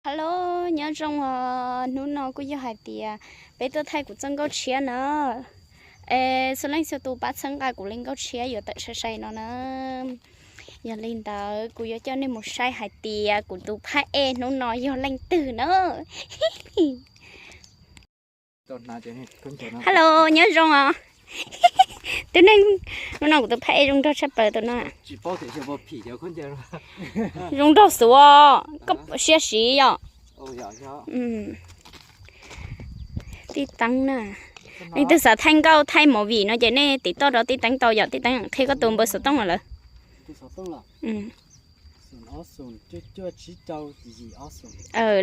Hello, nyob zoo os, hnub no kuj yog hais tias peb tuaj thaij kuv txoj nkauj tshiab na. Es txhua leej txhua tus pab txhawb nqa kuv li nkauj tshiab yuav tawm sai sai no na. Yog li ntawd kuv yuav coj nej mus saib hais tias kuv tus phab ej hnub no yog leej twg na. Hello, nyob zoo os. Tus neeg, hnub no kuv tus phab ej zoo nraug tshaj plaws tus no. Zoo nraug xwb os, koj siab siv yom. Tij Teeb na. Leej twg xav thaij nkauj thaij movie no ces nej tiv toj rau Tij Teeb tau yom, Tij Teeb qhia koj tus npawb xov tooj lawm.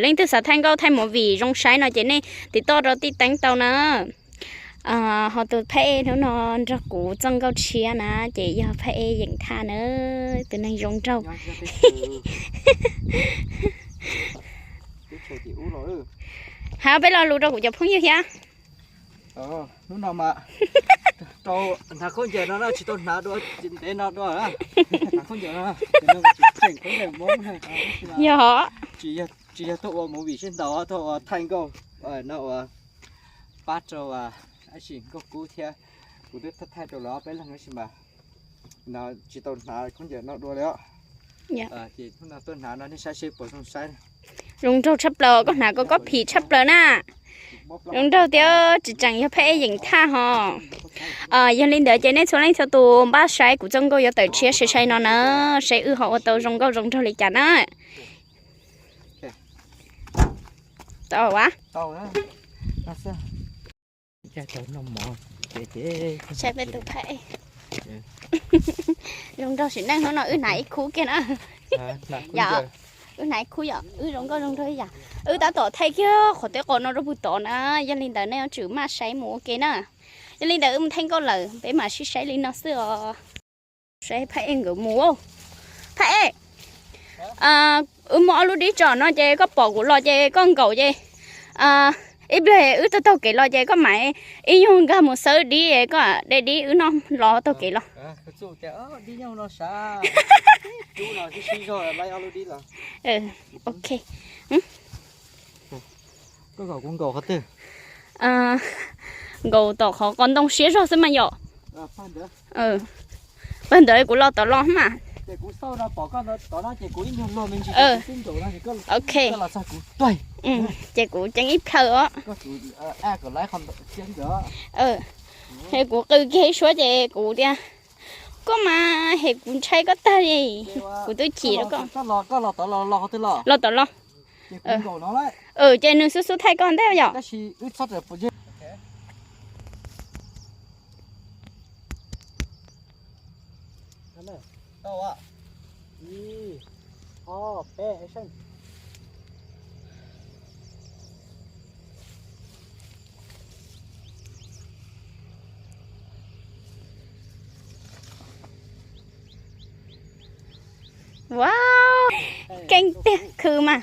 Leej twg xav thaij nkauj thaij movie zoo saib no ces nej tiv toj rau Tij Teeb tau na. Ho tus phab ej hnub no nrog kuv txoj nkauj tshiab na ces yog phab ej Yeem Thaj na, tus neeg zoo nraug. Ha peb lo lus rau kuv cov phooj ywg thiab. Hnub no mas rau hnav khaub ncaws no na, tsis tau hnav dua ntev no dua, hnav khaub ncaws no, tseem khaub ncaws Hmoob na. Yog tsis yog tuaj ua movie sib ntaus, tuaj ua thaij nkauj no ua pab rau ab tsi Nkauj Kub thiab. Kuv twb thaij thaij rau lawv peb leeg tab sis mas no tsis tau hnav khaub ncaws no dua li os. Ces hnub no tuaj hnav no nej saib seb puas zoo saib. Zoo nraug tshaj plaws, koj hnav koj koj phim tshaj plaws na. Zoo nraug thiab tsis tseem yog phab ej Yeem Thaj ho. Yog li ntawd ces nej txhua leej txhua tus npaj saib kuv txoj nkauj yuav tawm tshiab sai sai no na, seb wb ho ua tau zoo nkauj zoo nraug li cas na. Tau a. Saib peb tus phab ej. Zoo nraug sim neej hnub no wb hnav ib khub kiag na. Yog, wb hnav ib khub yom, wb zoo nkauj zoo nraug ib yam. Wb tab tom thaij kiag qhov teb qos no rau pug tod na, yog li ntawd nej yuav tsum maj saib mus ua ke na. Yog li ntawd wb mus thaij nkauj lawm, peb mam sib saib li no xwb os. Saib phab ej nkawd mus. Phab ej, wb muaj ob lub dib tsom no ces koj pom kuv los ces koj nkaum ces ib pliag wb taug taug kev los ces koj mam ib nyuag nkag mus xawb dib, koj de dib wb noj los taug kev los. Ok. Nkaum tom qhov qos ntoo siab zog xwb mas yom. Pag ntawd kuv los tom los mas. Ok. Ces kuv ceev ib plhaw os. Kuv qw kiag ib suab ces kuv tias, koj mas hem kuv ntshai koj tag li. Kuv twb chim rau koj. Los tom los. Ces nws xub xub thaij koj ntej yom. Wow, keej tiag khw mas.